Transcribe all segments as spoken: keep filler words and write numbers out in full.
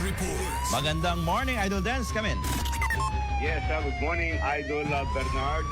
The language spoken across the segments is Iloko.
Reports. Magandang morning, Idol Dance. Come in. Yes, ah, good morning, Idol, ah, Bernard.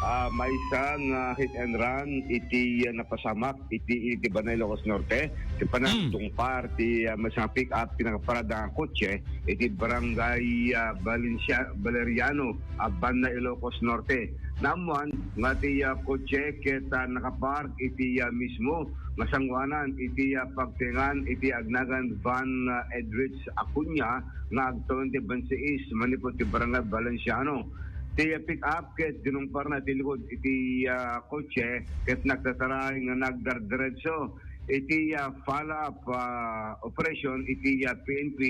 Ah, maysa nga hit and run iti, ah, napasamak iti, iti Banna Ilocos Norte. Ti panagtungpar ti, ah, maysa nga pick-up, ti nakaparada nga kotse iti barangay, ah, Valencia, Valeriano, ah, Banna Ilocos Norte. Naammuan nga ti, ah, kotse ket, ah, nakapark iti, ah, mismo nga sangoanan iti, ah, pagtengan iti agnagan Van, ah, Edrich Acuña nga agtawen ti twenty-six manipud ti Barangay Valenciano. Ti pick-up ket dinungparna ti likod iti, ah, kotse ket nagtataray nga nagdardiretso iti, ah, follow-up, ah, operation iti, ah, P N P.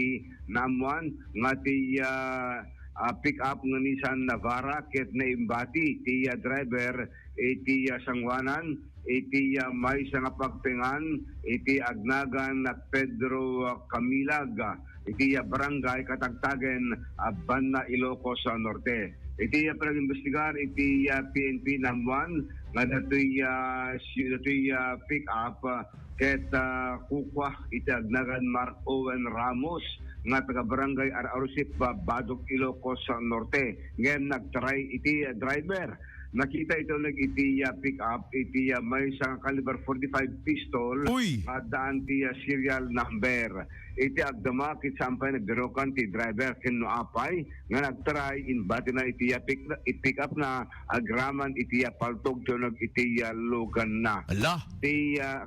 Naammuan nga ti, ah, ah, pick-up nga Nissan Navara ket naimbati ti, ah, driver iti, ah, sangoanan iti, ah, maysa nga pagtengan iti agnagan na Pedro, ah, Camilag, ah, iti, ah, barangay Katagtagen, ah, Banna Ilocos, ah, Norte. Iti, ah, panag-imbestigar iti, ah, P N P naammuan nga datoy, ah, si-, datoy, ah, pick-up, ah, ket, ah, kukua iti agnagan Mark Owen Ramos nga taga-barangay Ar-, Arusip, ah, Badoc, Ilocos, ah, Norte. Ngem nagtaray iti, ah, driver. Nakita iti uneg iti, ah, pick-up iti, ah, maysa nga kaliber forty-five pistol. Uy! Addaan ti, ah, serial number. Iti agdama ket saan pay nagbirokan ti driver ken no apay nga nagtaray, imbatina iti, ah, pick-, iti pick-up na agraman iti, ah, paltog ti uneg iti, ah, luganna. Ala. Ti, ah,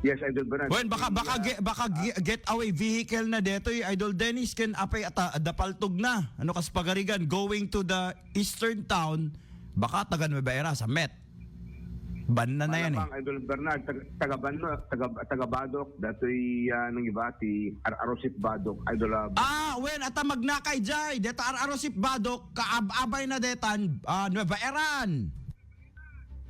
yes, Idol Bernard. Well, baka, baka, ah, ge-, baka ah, ge-, getaway vehicle na detoy, Idol Dennis, ken apay ata, adda paltog na. Ano kas pagarigan, going to the eastern town, baka taga Nueva Eras, sa Met. Banna na yan eh. Malabang, Idol Bernard, taga, taga Banno, taga, taga Badoc, datoy, ah, nang iba, ti Ar-, Arusip Badoc, Idol, ah, Bernard. Ah, wen, ata magnakay jay, deta Ar-, Arusip Badoc, kaab-abay na detan, ah, Nueva Eran.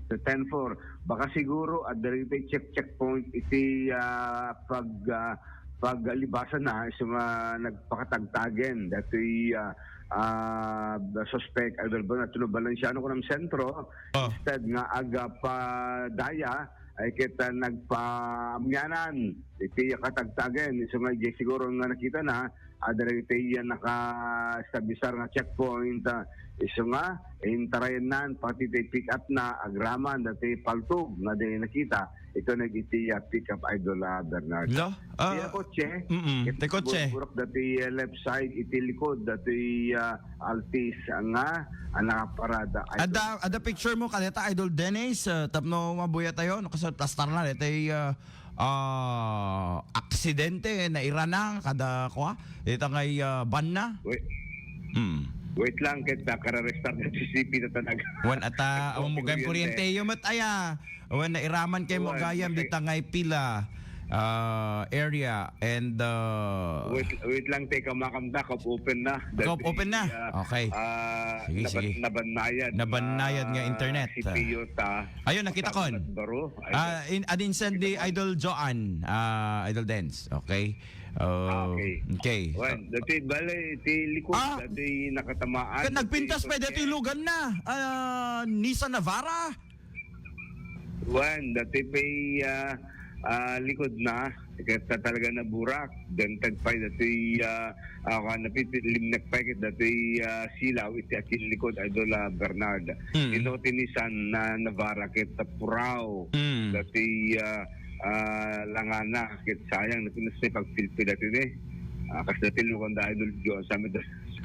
Sa ten four. Baka siguro, adda dagiti check-, checkpoint iti, ah, pag, ah, paglibasan na, isu nga nagpakatagtagen, datoy, ah, ah, suspect, Idol Bernard, no Valenciano kunam sentro, Oh. instead nga agapadaya, ay ket, ah, nagpaamyanan iti katagtagen. Isu nga, di siguro nga nakita na, adda dagiti, ah, nakaestablisar nga checkpoint, ah, isu nga, intarayennan, pati ti pick-up na, agraman, dati paltog, nga di nakita, ito nagiti, ah, pick-up, Idol, ah, Bernard. Lo? Ah, Ti kotse, mm, ket ti kotse. Burok dati, ah, left side, iti likod, dati, ah, Altis, nga, ah, nakaparada, Idol. Ada, ada picture mo, kadeta, Idol Dennis, ah, tapno mabuya tayo, no, kasi plastar na, dati, ah, ah, aksidente, nairana, kada, kwa, dita ngay, ah, banna. Wait. Hmm. Wait lang, ket, ah, kara-restart na si C P na talaga. Wan ata, Ito, ammo gayam kuryente. Kuryente, yo met aya. Wan, nairaman kay mo Wan, gayam, okay. Dita ngay pila, ah, area, and, ah, Wait, wait lang, teka, makamda, kap open na. Kap open na? Ah, Okay. ah, Sige, naban-, sige. Nabannayan, Nabannayan nga ah, internet. C P U ta. Ayun, nakita ko. Baro. Ah, in, adinsan di Idol Joan, ah, Idol Dance. Okay. Oh, Ah, okay. Okay. Wan, dati, bale, ti likod, Ah! dati nakatamaan, Kan dati nagpintas pa, kotse. Dati lugan na. Ah, Nissan Navara. Wan, dati pa'y, ah, ah, likod na. Ket talaga naburak. Then, tagpay dati, ah, ah, kan napipit, limnek pa ket dati, ah, silaw, iti akin likod, Idol, ah, Bernard. Hmm. Ino ti Nissan na Navara ket puraw. Hmm. Dati, ah, ah, langana, ket sayang, napinas na pagpilpil dati, eh. Ah, kas dati lukan da, Idol Joe, sa amin,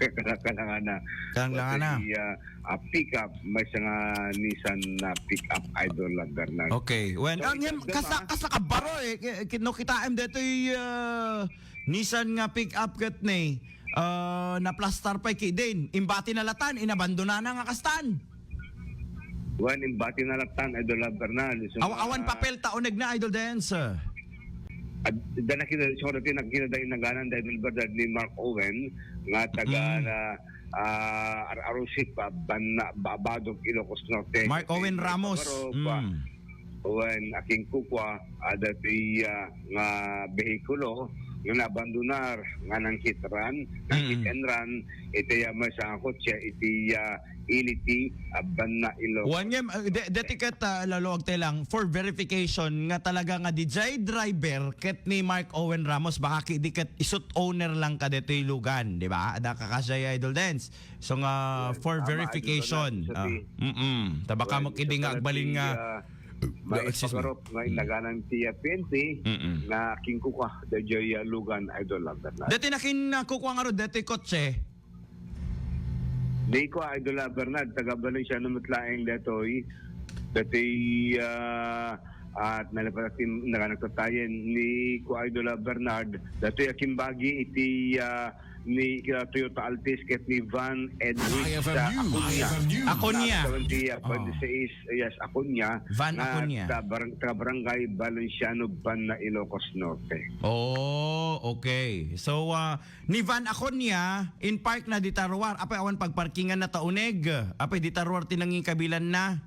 kalangana. Kalangana. Dati, ah, ah, pick-up, maysa nga Nissan na pick-up, Idol, ah, Bernard. Okay. Wen, So, ang him-, ikaw, kasa, ah, kasa kabaro, eh. Ki-, ki-, no, kitaem detoy, ah, Nissan nga pick-up ket ni, ah, naplastar pay ki din. Imbati na latan, inabandona na nga kastan. Wen, imbati na latan, Idol, ah, Bernard. So, Aw-, awan ah, papel ta uneg na, Idol Dance. At da nakita, so, dati nakita da inaganan da Idol Bernard ni Mark Owen nga taga Mm. na, ah, Ar-, Arusip, ah, Banna, Ba-, Badog, Ilocos Norte. Mark Owen Ramos. Pabaro, pa, Mm. Owen, aking kukwa, ah, dati, ah, nga behikulo, nga nabandonar nga nang-hit run, nang-hit Mm. and run, iti, ah, maysa nga kotse iti, ah, ili ti, ah, banna Ilocos. Wen ngem, ah, de-, deti ket, ah, Lolo, agtay lang, for verification nga talaga nga diay driver ket ni Mark Owen Ramos, baka ki-, di ket isut owner lang kadetoy lugan, di ba? Adda kakasiay, Idol Dens. So nga, Wen, for tama, verification. Idol Dens, Ah, mm-mm. Ta baka Wen, mo kidi nga agbalin nga, ah, Excuse me. Maipagarup nga Mm. inaganan ti, ah, P N P Mm-mm. nga kingkuka daydiay, ah, lugan, Idol, ah, Bernard. Deti nakin, ah, kukua ngarud, deti kotse? Di ko, Idol, ah, Bernard, taga Valenciano met laeng detoy. Deti, ah, at nalipat ti naganak tattayen ni ko, Idol, ah, Bernard. Detoy a kimbagi iti, ah, ni, ah, Toyota Altis ket ni Van Edwin I F M sa News. Acuña. I F M News. Acuña. Sa twenty, ah, Oh. twenty-six, yes, Acuña. Van Nga Acuña. ta barang-, taga Barangay Valenciano, Banna, Ilocos Norte. Oh, okay. So, ah, ni Van Acuña, in-park na dita ruar. Apay awan pagparkingan na ta uneg. Apay dita ruar ti nangikabilan na.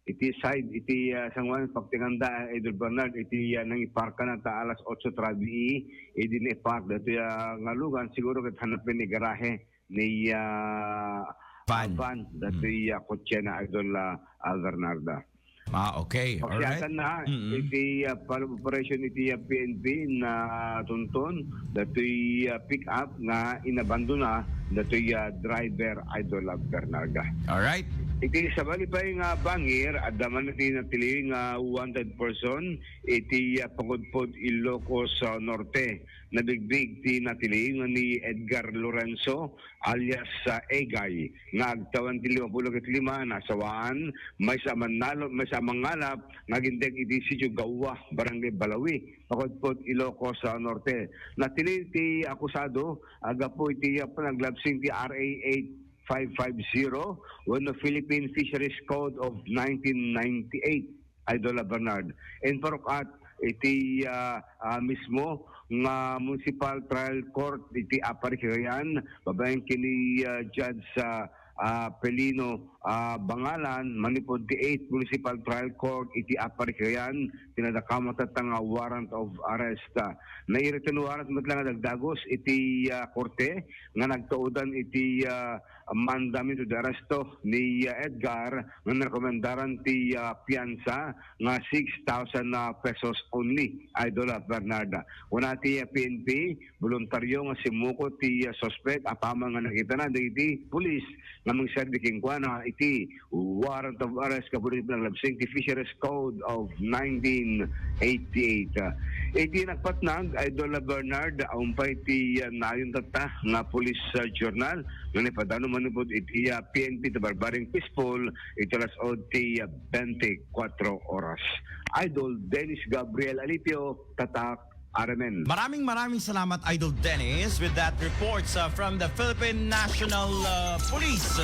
Iti side, iti, ah, sanguan, pagtinganda, Idol Bernard, iti, ah, nangiparkan ta alas otso ta rabii, idi ni park, dito, ah, nga lugan, siguro ket hanapin ni garahe, ni, ah, Van. Van, dito, Mm. ah, kotse na, Idol, ah, ah, Bernarda. Ah, okay. All right. Paksiatan na, Mm-mm. iti, ah, follow-up operation iti, ah, P N P na tunton, datoy, ah, pick-up nga inabandona, datoy, ah, driver, Idol, ah, Bernarda. All right. Iti sabali pay nga bangir, adda man iti natiliw nga wanted person iti, ah, Pagudpod, Ilocos, ah, Norte. Nabigbig ti natiliw nga ni Edgar Lorenzo alias, ah, Egay, nga agtawen ti lima pulo ket lima, nasawaan, maysa a mannalo-, maysa a mangalap nga aginteg iti Sitio Gawa, Barangay Balawi, Pagudpod, Ilocos, ah, Norte. Natiliw ti akusado, aggapu iti, ah, panaglabsing ti R A eight five five zero wenno Philippine Fisheries Code of nineteen ninety-eight, Idol Bernard. Inparuk-at iti, ah, ah, mismo nga Municipal Trial Court iti Upper Cagayan, babaen kini, ah, Judge, ah, ah, Pelino, ah, Bangalan, manipud ti Eighth Municipal Trial Court iti Upper Cagayan, ti nadakamat tatta nga warrant of arrest. Ah, naiwritten warrant met lang nga dagdagos iti, ah, korte nga nagtaudan iti, ah, mandamiento de arresto ni, ah, Edgar nga narekomendaran ti, ah, piansa nga six thousand, ah, pesos only, Idol, ah, Bernard. Kuna ti, ah, P N P, boluntario nga simmukot ti, ah, suspek apaman nga nakitana dagiti pulis nga mangserbi kenkuana iti warrant of arrest gapu iti panaglabsing ti Fisheries Code of nineteen eighty-eight. Ah, iti nagpatnag, Idol, ah, Bernard, awan pay ti, ah, nayon tatta nga police, ah, journal nga naipadano manipud iti, ah, P N P ti Barbaring Fishpond iti alas onse ti, ah, bente kuatro oras. Idol Dennis Gabriel Alipio, Tatak R M N. Maraming, maraming salamat, Idol Dennis, with that report, uh, from the Philippine National, uh, Police.